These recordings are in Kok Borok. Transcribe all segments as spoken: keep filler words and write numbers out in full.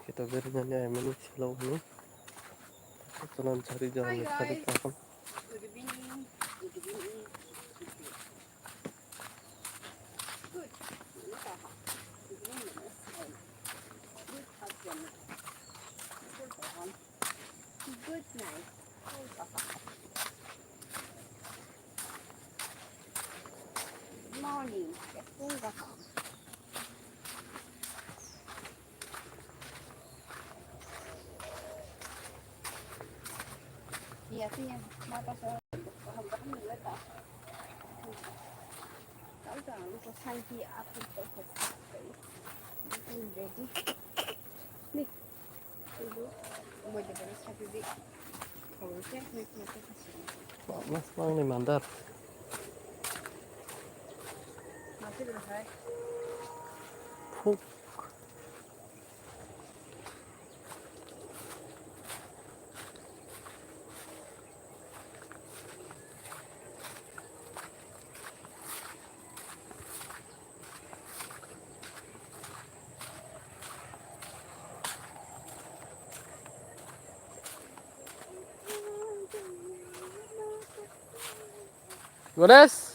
Kheto beri nani ai mani selo hwnwi. Kotonan sari jahani sari kaham. Good night. Morning. Mas mang ni mandar. Phuk. Ganesh.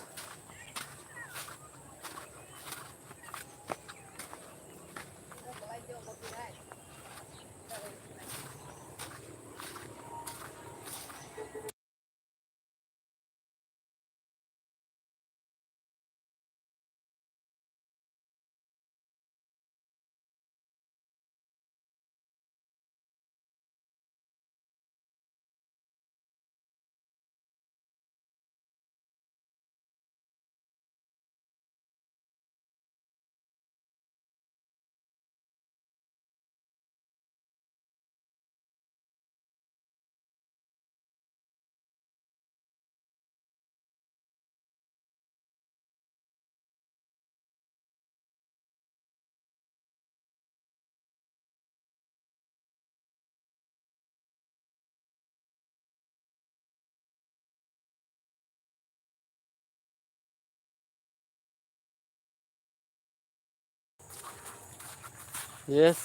Yes.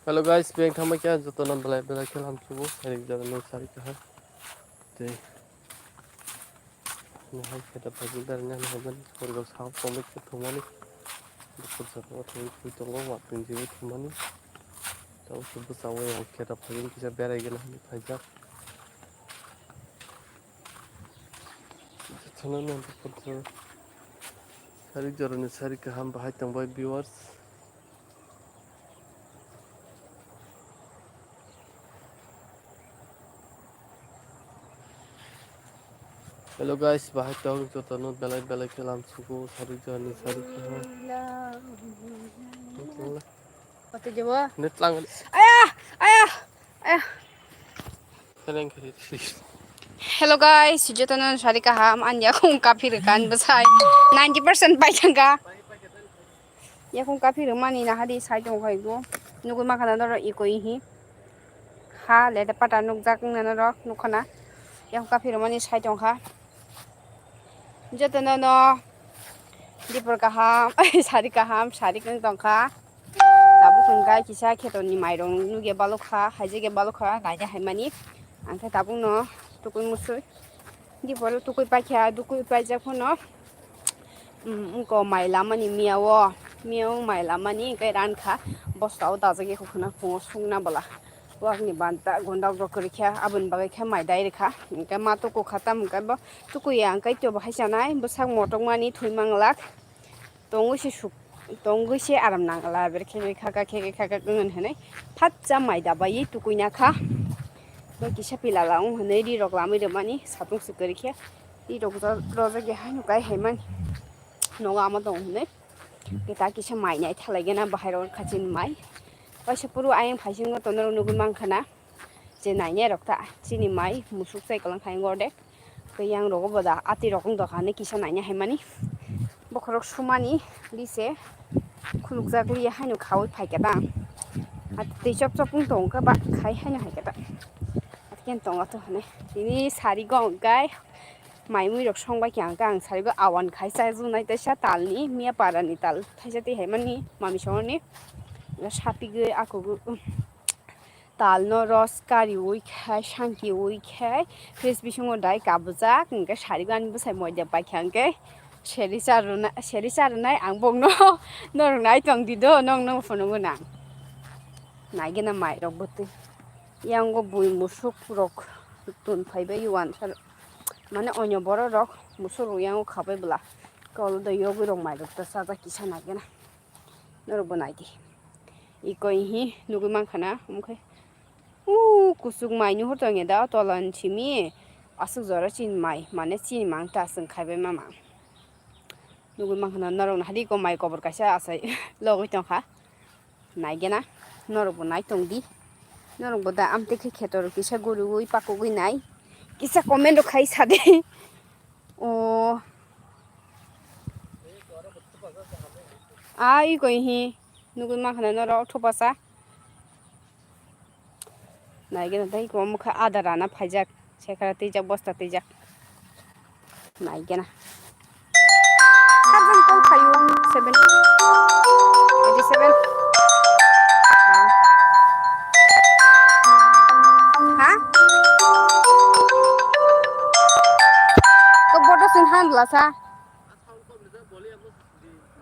Hello guys, beng thangma kya joto no belai belai khe lam subo, sari jora no sari kaha. Tei. Nihai khe da phajin dar nihai nihai ban, korgo sao tongwi khe thumani. Dukur sa tongwi thumani. Tao se bwskango ang khe da phajin kisa berai gana hinwi phaijak. Jotono no dukur sa. Sari jorani sari kaham bahai tongbai viewers. Hello guys, bahai tong jotono belai belai khe lam sugo sari jani sari khe. Net lang. Aya, aya, aya. Hello guys, jotono sari kaham, ani yakung kaphi rwkha, ani bwsai ninety percent pai thangkha. Yakung kaphi rwmani nahadi sai tongkha igo. Nugui mankha na norok ikoi hi. Ha lede pata nukjak wngna norok nukha na. Yakung kaphi rwmani sai tongkha. Jotono no dipor kaham, sari kaham, sari kwng tongkha. Tabuk wngkha kisa kheto ni mairong nugya balokha, haijagya balokha, naina haimani. Angkhe tabuk no tukui musui. Dipor tukui paikha, tukui paijak phano. Wngko mai lamani miyao, miyao mai lamani hwnkhe rankha, bosta o dajagwi hukhuna phungo sungna bwla. Wakni banta gonda rok kwrwikha, aboni bagwi khe mai dai rwkha. Hwnkhe ma tukukha, tamo hwnkhe bo tukuya hwnkhe teibo hai chanai, bwsak motokmani thwi manglak. Tongwi se suk, tongwi se aram nangla, berkhe khe khaka khe khe khaka wng hinwi phatsa mai dabaiwi tukuina kha. Bo kisa pilala wng hinwi ri rok lamwi rwmani satung se kwrwikhe. Ri rok rojak ya haino kai hai mani. Nogo ama tong hinwi. Khe ta kisa mai nai thalai gana bahai rok kha chini mai. Waisa phuru ayang phaisingo tono rok nugui mankha na. Je nainai rok ta chini mai musuk chai kwlang kha yang gordek. Tei yang rogo bo da ati rok wng tongkha hinwi kisa naina hai mani. Bokhorok sumani lise khulukjak liya haino khaui phaikhe ta. Ati tei chop chop wng tongkha ba khai haino haikhe ta. Ati khe tong ato hinwi tini sari gong kai. Mai mui rok song bai khe ang khe ang sarigo awan khai chajak nai teisa tal ni miya para ni tal thaisa twi hai mani mami songni sapigwi ako tal no ros kariwi khai sankiwi khai fridge bisingo dai kabujak hwnkhe sarigo ani bwsai moida pai kha hwnkhe seri charwna seri charwnai ang bokno norok nai tong di do nong no phunukgo nang naigena mai rok bwtwi yango bui musuk rok tun phaibai uansar. Mane onyo borok rok musuk rok yango khabai bwla kol do yogwi rok mai rok ta chajak kisa naikhe na norok bo naidi iko hi nugwi mankha na omo khe u kuchuk mai nuhur tongya da tola ni simi aswk jora chini mai mane chini mang ta chwng khaibai ma mang nugwi mankha na norok nahadi iko mai kobor kaisa achai logwi tongkha. Naigena norokbo naitong di norokbo da amtwi khe khetor kisa guriwi pakugwi nai kisa comment rok khai sadi o ai koi hi nugwi mankha na norok thupasa naigena tei kwbangma kha ada rana phaijak. Sekara twijak, bosta twijak. Naigena. Sabjani call khayo, seven, eighty seven. Ha? Ha? To bodo sin han lasa.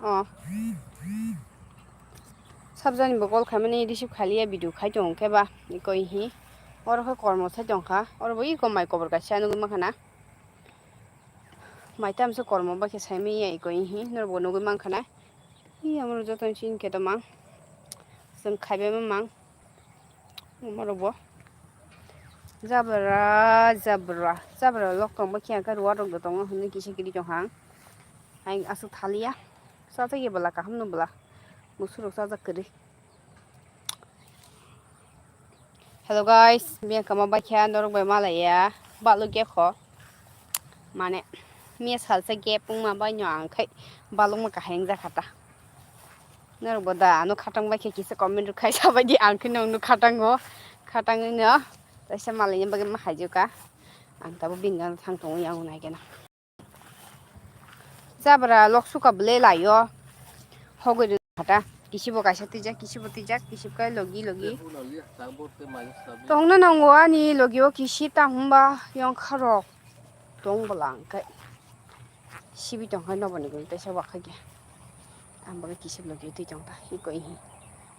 Oh. Sabjani bo call khaimani receive khaliya video khai tongo khe ba. Ikoi hi. Oro khe kormo sai tongkha. Oro bo iko mai kobor kaisa nugwi mankha na. Mai tamse kormo bai khe saimanya ikoi hi. Norok bo nugwi mankha na. Hi amo joto ni sini khe to mang. Chwng khaibai ma mang. Omorok bo. Jabra, jabra, jabra lok tong bo khe ang khe ruwa rok do tongo hwnwi kisa kiri tong hang. Ang aswk thaliya. Chajak ya bwla kaham no bwla. Musuk rok chajak kwrwi. Hello guys, miya kama bai khe norok bai malaya. Balok ya kho. Mane, miya salsa gap wngma bai no ang khai balokma kahai wngjakha ta. Norok bo da ano khatang bai khe kisa comment rw khai sabaidi ang khe nongno khatango. Khatangwi no taisa malaini bagwi ma haijuka. Ang tabuk bini gana thang tongo yang nai gana. Jabra lok suka bwle laio. Hogwi rw kha ta. Kisibo kaisa twijak, kisibo twijak, kisib kai logi logi. Tongna nango ani logi o kisib ta hwnba yong kharok. Tong bwla hwnkhe sibi tongkha noboni gori teisa wakhai khe ang bagwi kisip logi twi tongkha iko ihi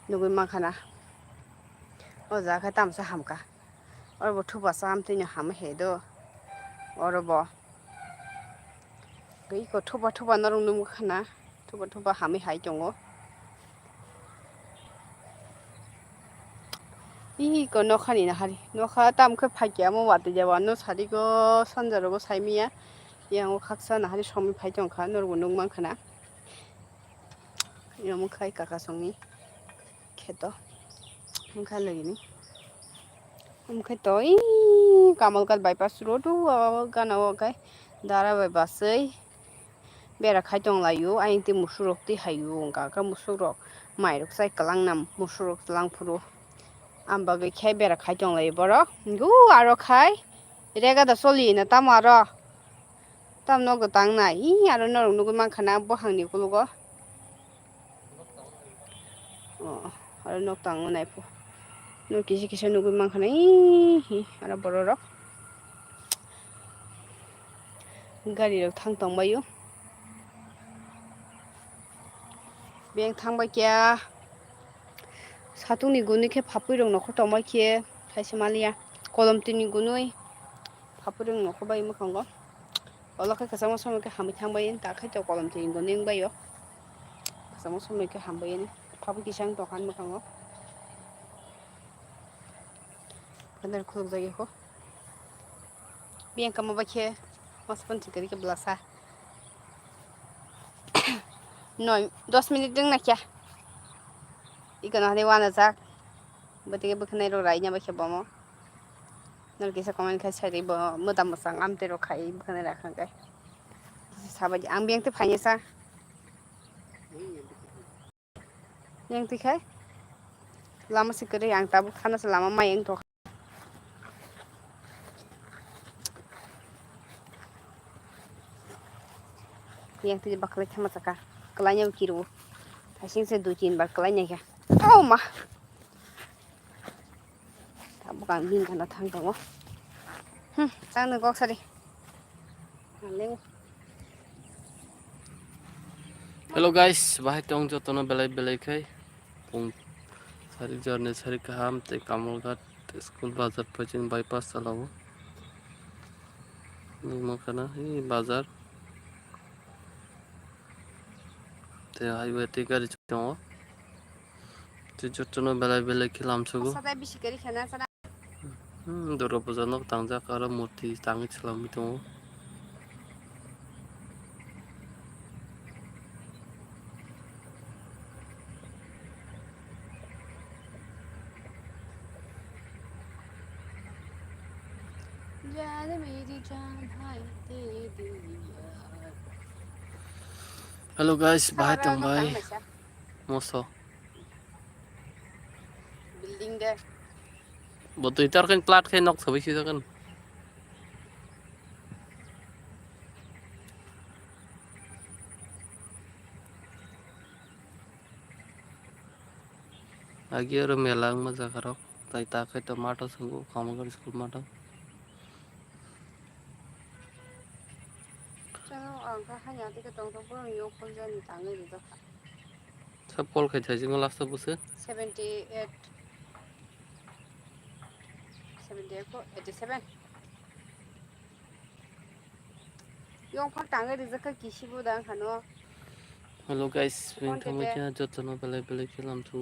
nugwi mankha na o jaga khe tamsa hamkha oro bo thupa cham twino hamwi hai do oro bo iko thupa thupa norok nugwi khana. Thupa thupa hamwi hai tongo. Ih, ko nokha ni nahari. Nokha tam khe phaikya omo watwi jaba no sari go sanja rogo saimanya. Yang o khaksa nahari somwi phai tongkha norok bo nukmankha na. Omo khai kaka songni kheto. Wngkha lagini. Wngkhe to ih, Kamalghat bypass road o gana o khe dara bai baswi. Bera khai tong laio, ayang tei musuk rok twi haio, wngkha khe musuk rok mai rok chai kwlangna musuk rok twlang phuru. Ang bagwi khe bera khai tong laio borok. Hingo aro khai rega da choli na tamo aro. Tamo nogo tang nai, ih, aro norok nugwi mankha na buphang ni ukologo. Oh, aro nok tang nai pho. Nok kisa kisa nugwi mankha na, ih, ih, aro borok rok. Gari rok thang tong baio. Beng thang bai khe satung ni gunui khe phapui rok nokhor tong bai khe thaisa maliya kolom twi ni gunui phapui rok nokhor bai mwkhango. Olo khe kwchangma somoi khe hamui thang bai ta khai to kolom twi ni gunui wng baio. Kwchangma somoi khe hambai yani phapui kisa wng tong kha mwkhango. Khuluk jagwi kho. Biyang kama bai khe masa pon chikari khe blasa. Noi, dos minute ding na kya? Iko na hade wana jak. Bati ke bukhanai ro rai nya bai khe bomo. Nol kisa comment khai sai ri bo, muda musang amte ro khai bukhanai ra khang kai. Sabaji ang biyang te phai sa. Yang twi khai lama si kwrwi ang tabuk khana se lama mai wng tong. Yang twi baklai thama chaka. Kalanya kiro. Thasing se dui tin bar kalanya kya. Oh ma. Tabuk ang bini gana thang tongo. Hmm, chang nang kok sari. Ang leng. Hello guys, bahai tong jotono belai belai khai. Pung sari jorni sari kaham tei Kamalghat school bazar phaising bypass chalao. Nukmankha na, hi bazar. Tei highway tei gari tongo. Tei jotono belai belai khe lamsogo. Sadai bisi gari khana sana. Hmm, Durga Puja nok tangjak aro murti tangwi swlamwi tongo. Hello guys, bahai tongbai. Moso. Building de. Bo twi tar khen plat khe nok sabai sijak khen. Agi oro mela wngma jaga rok. Tai ta khe to mato swngo, Kamalghat school mato. Chalo, ang kha hanya tike tong tong, borok ni yok phone jani tangwi rijak kha. Sa call khai thai jingma last o bwswk? Seventy eight. Seventy eight ko eighty seven. Yong phang tangwi rijak kha kisi bo dang khano. Hello guys, phone bini thangwi tete. Khe jotono belai belai khe lamthu.